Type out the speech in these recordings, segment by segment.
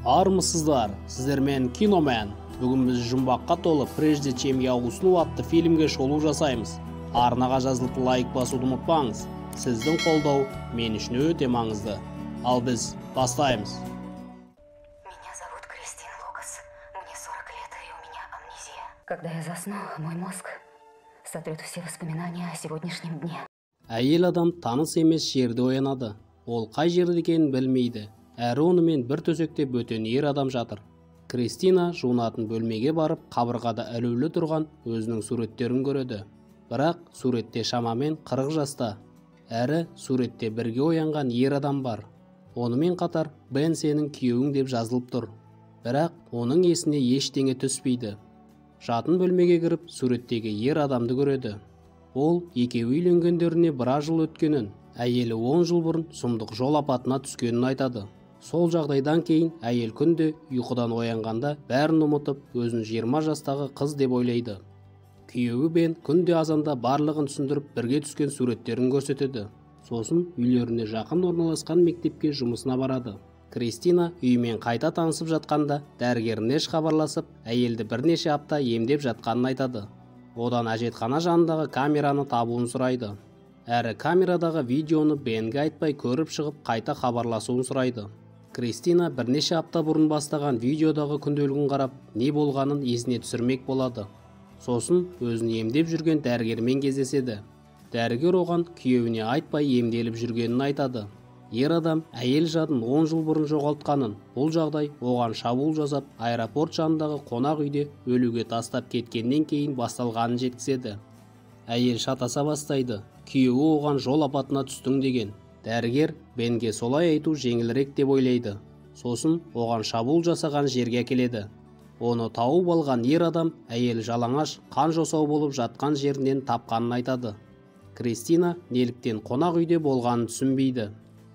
Армысыздар, сіздермен Киномен. Бүгін біз жұмбаққа толы «Прежде чем я усну» атты фильмге шолу жасаймыз. Арнаға жазылып, лайк басуды ұмытпаңыз. Сіздің қолдау мен үшін өте маңызды. Ал біз бастаймыз. Меня зовут Кристин Лукас. Мне 40 лет, и у меня амнезия. Когда я засну, мой мозг сотрет все воспоминания о сегодняшнем дне. Әйел адам таныс емес жерде оянады. Ол қай жерде екенін білмейді. Әрі онымен бір төсекте бөтен ер адам жатыр. Кристина жуынатын бөлмеге барып, қабырғада ілулі тұрған өзінің суреттерін көреді. Бірақ суретте шамамен 40 жаста. Әрі суретте бірге оянған ер адам бар. Онымен қатар «Бен сенің күйеуің» деп жазылып тұр. Бірақ оның есіне ештеңе түспейді. Жатын бөлмеге кіріп, суреттегі ер адамды көреді. Ол екеуі үйленгендеріне біраз жыл өткенін, әйелі 10 жыл бұрын сұмдық жол апатына түскенін айтады. Сол жағдайдан кейін әйел күнде ұйқыдан оянғанда бәрін ұмытып, өзін 20 жастағы қыз деп ойлайды. Күйеуі Бен күнде азанда барлығын түсіндіріп, бірге түскен суреттерін көрсетеді. Сосын үйлеріне жақын орналасқан мектепке жұмысына барады. Кристина үйімен қайта танысып жатқанда дәрігер Нэш хабарласып, әйелді бірнеше апта емдеп жатқанын айтады. Одан әжетхана жанындағы камераны табуын сұрайды. Әрі камерадағы видеоны Бенге айтпай көріп шығып, қайта хабарласуын сұрайды. Кристина бірнеше апта бұрын бастаған видеодағы күнделігін қарап, не болғанын есіне түсірмек болады. Сосын өзін емдеп жүрген дәрігермен кездеседі. Дәрігер оған күйеуіне айтпай емделіп жүргенін айтады. Ер адам әйел жадын 10 жыл бұрын жоғалтқанын, бұл жағдай оған шабуыл жасап, аэропорт жанындағы қонақ үйде өлуге тастап кеткеннен кейін басталғанын жеткізеді. Әйел шатаса бастайды. Күйеуі оған жол апатына түстің деген. Дәрігер Бенге солай айту жеңілірек деп ойлайды. Сосын оған шабуыл жасаған жерге әкеледі. Оны тауып алған ер адам әйел жалаңаш, қан жосау болып жатқан жерінен тапқанын айтады. Кристина неліктен қонақ үйде болғанын түсінбейді.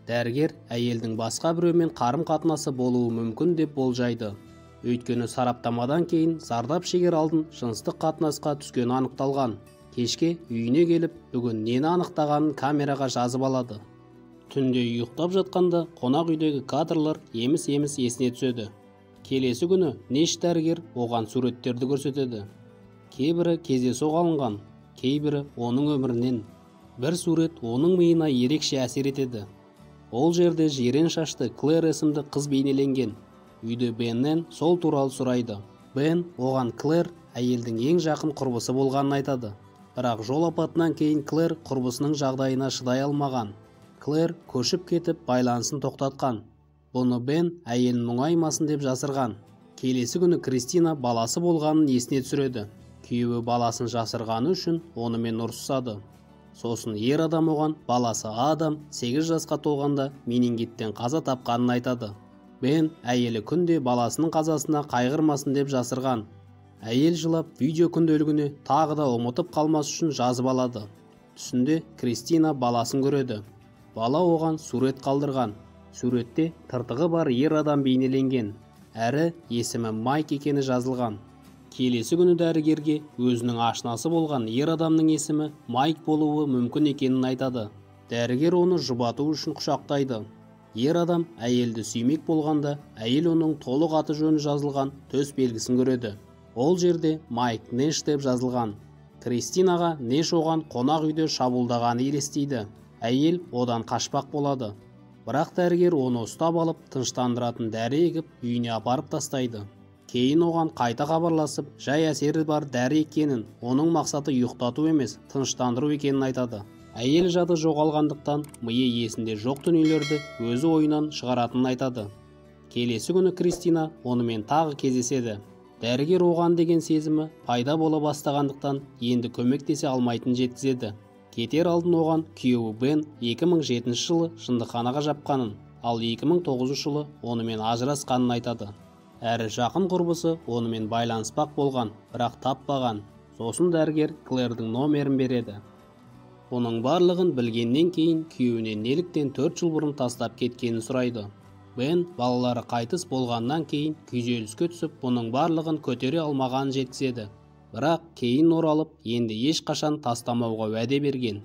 Дәрігер әйелдің басқа біреумен қарым-қатынасы болуы мүмкін деп болжайды. Өйткені сараптамадан кейін зардап шегер алдын жыныстық қатынасқа түскені анықталған. Кешке үйіне келіп, бүгін нені анықтағанын камераға жазып алады. Түнде ұйықтап жатқанда қонақ үйдегі кадрлар еміс-еміс есіне түседі. Келесі күні Нэш дәрігер оған суреттерді көрсетеді. Кейбірі кездейсоқ алынған, кейбірі оның өмірінен. Бір сурет оның миына ерекше әсер етеді. Ол жерде жирен шашты Клэр есімді қыз бейнеленген. Үйде Беннен сол туралы сұрайды. Бен оған Клэр әйелдің ең жақын құрбысы болғанын айтады. Бірақ жол апатынан кейін Клэр құрбысының жағдайына шыдай алмаған. Клэр көшіп кетіп, байланысын тоқтатқан. Бұны Бен әйелін мұңаймасын деп жасырған. Келесі күні Кристина баласы болғанын есіне түсіреді. Күйеуі баласын жасырғаны үшін онымен ұрысады. Сосын ер адам оған баласы Адам 8 жасқа толғанда менингиттен қаза тапқанын айтады. Бен әйелі күнде баласының қазасына қайғырмасын деп жасырған. Әйел жылап видео күнделігіне тағы да ұмытып қалмас үшін жазып алады. Түсінде Кристина баласын көреді. Бала оған сурет қалдырған. Суретте тыртығы бар ер адам бейнеленген. Әрі есімі Майк екені жазылған. Келесі күні дәрігерге өзінің ашынасы болған ер адамның есімі Майк болуы мүмкін екенін айтады. Дәрігер оны жұбату үшін құшақтайды. Ер адам әйелді сүймек болғанда, әйел оның толық аты жөні жазылған төс белгісін көреді. Ол жерде Майк Нэш деп жазылған. Кристинаға Нэш оған қонақ үйде шабуылдағаны елестейді. Әйел одан қашпақ болады. Бірақ дәрігер оны ұстап алып, тыныштандыратын дәрі егіп, үйіне апарып тастайды. Кейін оған қайта хабарласып, жай әсері бар дәрі екенін, оның мақсаты ұйықтату емес, тыныштандыру екенін айтады. Әйел жады жоғалғандықтан миы есінде жоқ дүниелерді өзі ойынан шығаратынын айтады. Келесі күні Кристина онымен тағы кездеседі. Дәрігер оған деген сезімі пайда бола бастағандықтан енді көмектесе алмайтынын жеткізеді. Кетер алдын оған күйеуі Бен 2007 жылы жындыханаға жапқанын, ал 2009 жылы онымен ажырасқанын айтады. Әрі жақын құрбысы онымен байланыспақ болған, бірақ таппаған. Сосын дәрігер Клэрдің номерін береді. Оның барлығын білгеннен кейін күйеуіне неліктен 4 жыл бұрын тастап кеткенін сұрайды. Бен балалары қайтыс болғаннан кейін күйзеліске түсіп, бұның барлығын көтере алмағанын жеткізеді. Бірақ кейін оралып, енді ешқашан тастамауға уәде берген.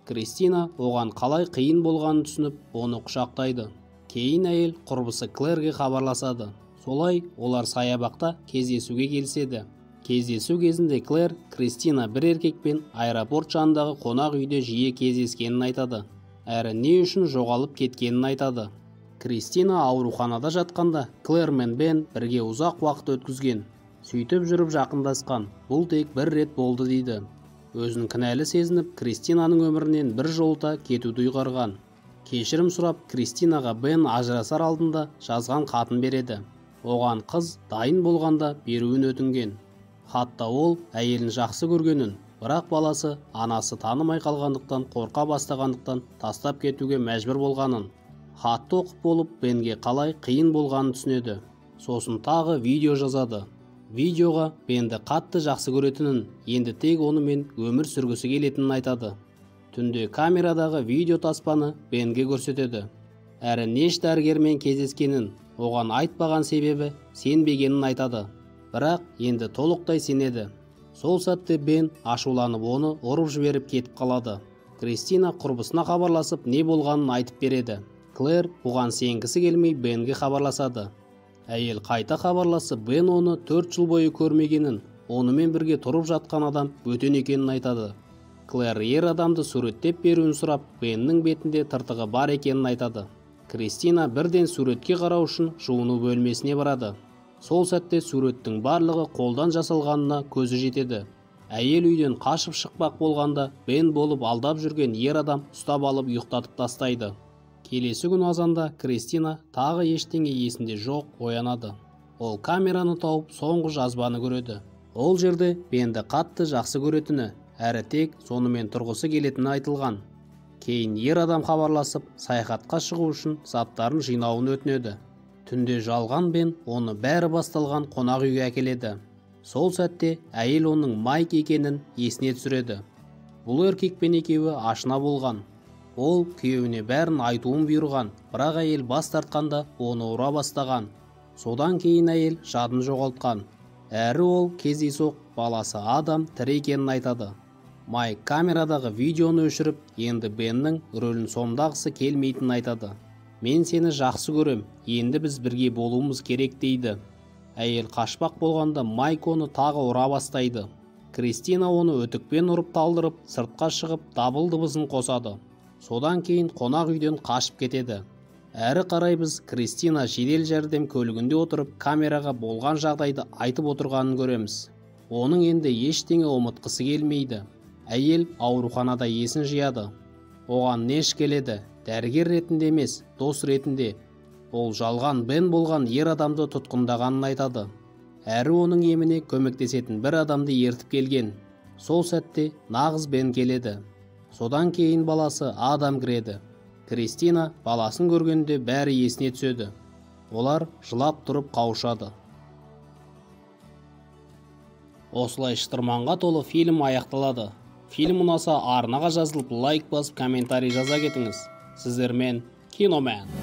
Кристина оған қалай қиын болғанын түсініп, оны құшақтайды. Кейін әйел құрбысы Клэрге хабарласады. Солай олар саябақта кездесуге келіседі. Кездесу кезінде Клэр Кристина бір еркекпен аэропорт жанындағы қонақ үйде жиі кездескенін айтады. Әрі не үшін жоғалып кеткенін айтады. Кристина ауруханада жатқанда Клэр мен Бен бірге ұзақ уақыт өткізген. Сөйтіп жүріп жақындасқан. Бұл тек бір рет болды дейді. Өзін кінәлі сезініп, Кристинаның өмірінен бір жолта кетуді ұйғарған. Кешірім сұрап, Кристинаға Бен ажырасар алдында жазған хатын береді. Оған қыз дайын болғанда беруін өтінген. Хатта ол әйелін жақсы көргенін, бірақ баласы анасы танымай қалғандықтан қорқа бастағандықтан тастап кетуге мәжбүр болғанын. Хатты оқып болып, Бенге қалай қиын болғанын түсінеді. Сосын тағы видео жазады. Видеоға Бенді қатты жақсы көретінін, енді тек онымен өмір сүргісі келетінін айтады. Түнде камерадағы видео таспаны Бенге көрсетеді. Әрі Неш дәрігермен кездескенін, оған айтпаған себебі сенбегенін айтады. Бірақ енді толықтай сенеді. Сол сәтте Бен ашуланып оны ұрып жіберіп кетіп қалады. Кристина құрбысына хабарласып не болғанын айтып береді. Клэр бұған сенгісі келмей Бенге хабарласады. Әйел қайта хабарласып, Бен оны 4 жыл бойы көрмегенін, онымен бірге тұрып жатқан адам бөтен екенін айтады. Клэр ер адамды суреттеп беруін сұрап, Беннің бетінде тыртығы бар екенін айтады. Кристина бірден суретке қарау үшін жуыну бөлмесіне барады. Сол сәтте суреттің барлығы қолдан жасалғанына көзі жетеді. Әйел үйден қашып шықпақ болғанда Бен болып алдап жүрген ер адам ұстап алып ұйықтатып тастайды. Келесі күн азанда Кристина тағы ештеңе есінде жоқ оянады. Ол камераны тауып соңғы жазбаны көреді. Ол жерде Бенді қатты жақсы көретіні, әрі тек сонымен тұрғысы келетіні айтылған. Кейін ер адам хабарласып, саяхатқа шығу үшін заттарын жинауын өтінеді. Түнде жалған Бен оны бәрі басталған қонақ үйге әкеледі. Сол сәтте әйел оның Майк екенін есіне түсіреді. Бұл еркекпен екеуі ашына болған. Ол күйеуіне бәрін айтуын бұйырған, бірақ әйел бас тартқанда оны ұра бастаған. Содан кейін әйел жадын жоғалтқан. Әрі ол кездейсоқ баласы Адам тірі екенін айтады. Майк камерадағы видеоны өшіріп, енді Беннің рөлін сомдағысы келмейтінін айтады. Мен сені жақсы көрем, енді біз бірге болуымыз керек дейді. Әйел қашпақ болғанда Майк оны тағы ұра бастайды. Кристина оны өтікпен ұрып талдырып, сыртқа шығып дабыл дыбысын қосады. Содан кейін қонақ үйден қашып кетеді. Әрі қарай біз Кристина жедел жәрдем көлігінде отырып камераға болған жағдайды айтып отырғанын көреміз. Оның енді ештеңе ұмытқысы келмейді. Әйел ауруханада есін жияды. Оған Неш келеді, дәрігер ретінде емес, дос ретінде. Ол жалған Бен болған ер адамды тұтқындағанын айтады. Әрі оның еміне көмектесетін бір адамды ертіп келген. Сол сәтте нағыз Бен келеді. Содан кейін баласы Адам кіреді. Кристина баласын көргенде бәрі есіне түседі. Олар жылап тұрып қауышады. Осылай шытырманға толы фильм аяқталады. Фильм ұнаса арнаға жазылып, лайк басып, комментарий жаза кетіңіз. Сіздермен Киномен.